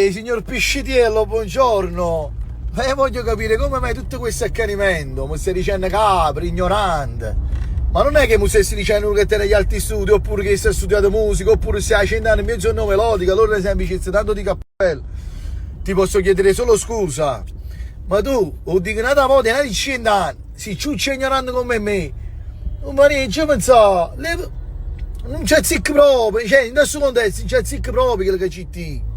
Uè, signor Piscitiello, buongiorno. Ma io voglio capire come mai tutto questo accanimento. Mi stai dicendo capra, ignorante. Ma non è che mi stessi dicendo che tiene gli alti studi, oppure che stai studiato musica, oppure stai a cent'anni in mezzo a una melodica, allora è semplice, tanto di cappello. Ti posso chiedere solo scusa. Ma tu, 'o dico n'ata vota, n'ati cent'anni, si ciuccio e ignorante come me. Ma non ci pensare, non c'è zicco proprio, cioè in questo contesto non c'è zicco proprio quello che ci ti.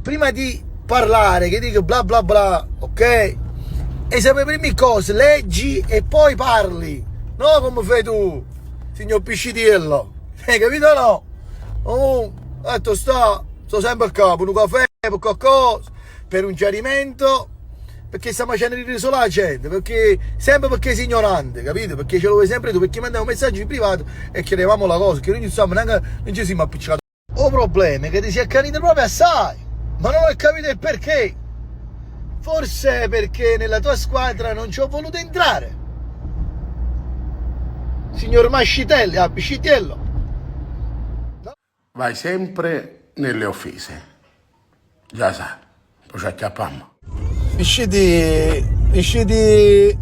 Prima di parlare, che dico bla bla bla, ok? E sapere prima cose, leggi e poi parli. No come fai tu, signor Piscitiello. Hai capito o no? Oh, detto sta, sto sempre a capo, un caffè, per qualcosa, per un chiarimento, perché stiamo facendo ridere solo la gente, perché sempre perché sei ignorante, capito? Perché ce lo vuoi sempre tu, perché mandiamo messaggi in privato e chiedevamo la cosa, che noi non siamo neanche, non ci siamo appiccicati. O problema è che ti si è accanito proprio assai, ma non ho capito il perché. Forse perché nella tua squadra non ci ho voluto entrare. Signor Mascitelli, ah, Piscitiello. Vai sempre nelle offese. Già sai, poi ci acchiappammo. Pisciti, pisciti,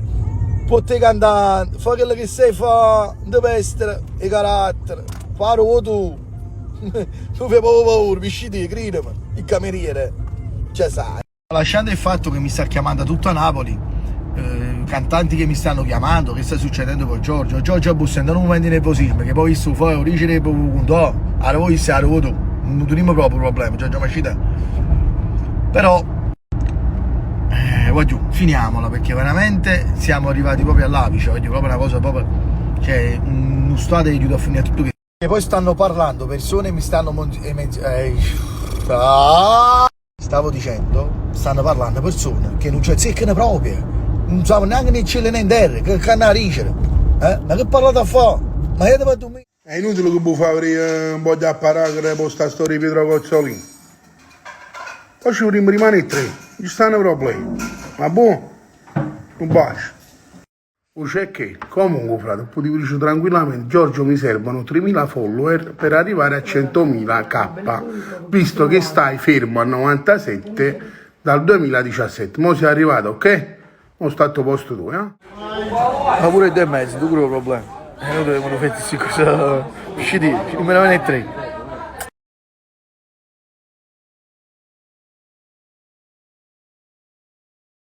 pote cantare, fa quello che sai fa, non pestere, e carattere, faro tu. Tu fai proprio paura, pisciti, credimi, il cameriere, già sai. Lasciando il fatto che mi sta chiamando tutta Napoli, eh, cantanti che mi stanno chiamando, che sta succedendo con Giorgio, Giorgio Bussendo non momento di nervosismo, che poi visto fuori, origine punto, allora voi se tu, non teniamo proprio problemi, Giorgio Mascita. Però, eh, voglio, finiamola, perché veramente siamo arrivati proprio all'apice, voglio proprio una cosa proprio, cioè, uno stato di aiuto a finire tutto che... E poi stanno parlando persone, mi stanno... Eh, ah, stavo dicendo, stanno parlando persone che non c'è zeccano proprio, non sanno neanche né cielo né in terra, che canna ricere. Eh? Ma che parlate a fare? Ma io devo dormire. È inutile che vuoi fare un po' di apparato per questa storia di Pietro Cozzolini. Poi ci vorremmo rimanere tre, ci stanno problemi. Ma buono, un bacio. O c'è che, comunque, frate, potevo dire tranquillamente, Giorgio mi servono 3.000 follower per arrivare a 100.000 K, visto che stai fermo a 97 dal 2017. Mo sei arrivato, ok? Mo sta al tuo posto tu, eh? Ma pure 2 e mezzo, tu pure problema. E noi dobbiamo fare questa cosa. Usciti, me ne tre.